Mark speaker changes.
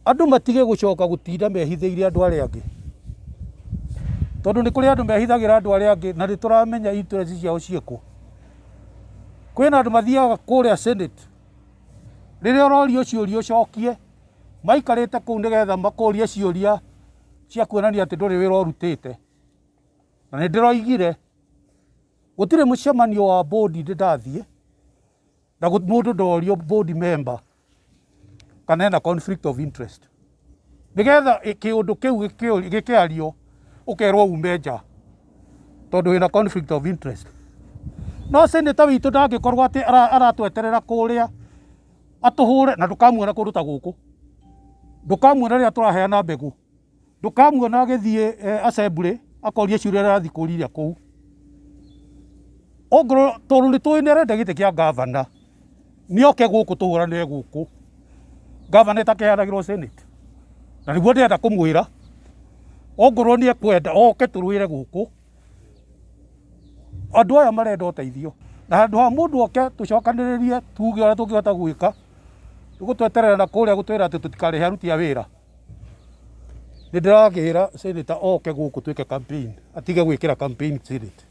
Speaker 1: Andũ matige gũcoka gũtinda mehithĩire andũ arĩa angĩ, tondũ nĩ kũrĩ andũ mehithagĩra andũ arĩa angĩ na nĩ tũramenya interest ciao ciĩkũ. Kwĩna andũ mathiaga kũrĩa Senate, rĩrĩa ũrorio ciũria ũcokie, maikarĩte kũu nĩgetha makũrie ciũria cia kuonania atĩ ndũrĩ wĩra ũrutĩte. Na nĩ ndĩroigire, gũtirĩ mũcemanio wa board ndĩ ndathiĩ, na mũndũ ndorio board member kana ena conflict of interest. Nĩgetha kĩũndũ kĩu gĩkĩario ũkerwo ume nja tondũ wĩna conflict of interest. No senator witũ ndangĩkorwo atĩ aratweterera kũrĩa atũhũre na ndũkamuona kũndũ ta gũkũ. Ndũkamuona rĩrĩa tũraheana mbegũ. Ndũkamuona agĩthiĩ assembly akoria ciũria arathiĩ kũria kũu. Ongorwo tondũ nĩ tũĩ nĩ arenda gĩtĩ kĩa ngavana, nĩ oke gũkũ tũhũranĩre gũkũ. Ngavana ĩtakĩheanagĩrwo Senate. Na nĩguo ndĩrenda kũmwĩra, ongorwo nĩ ekwenda oke tũrũĩre gũkũ. Andũ aya marenda ũteithio. Na handũ ha mũndũ oke tũcokanĩrĩrie tuge ũrĩa tũngĩhota gwĩka, gũtweterera na kũrĩa gũtwĩra atĩ tũtikarĩhe aruti a wĩra. Nĩ ndĩragĩra senator oke gũkũ twĩke campaign, atige gwĩkĩra campaign Senate.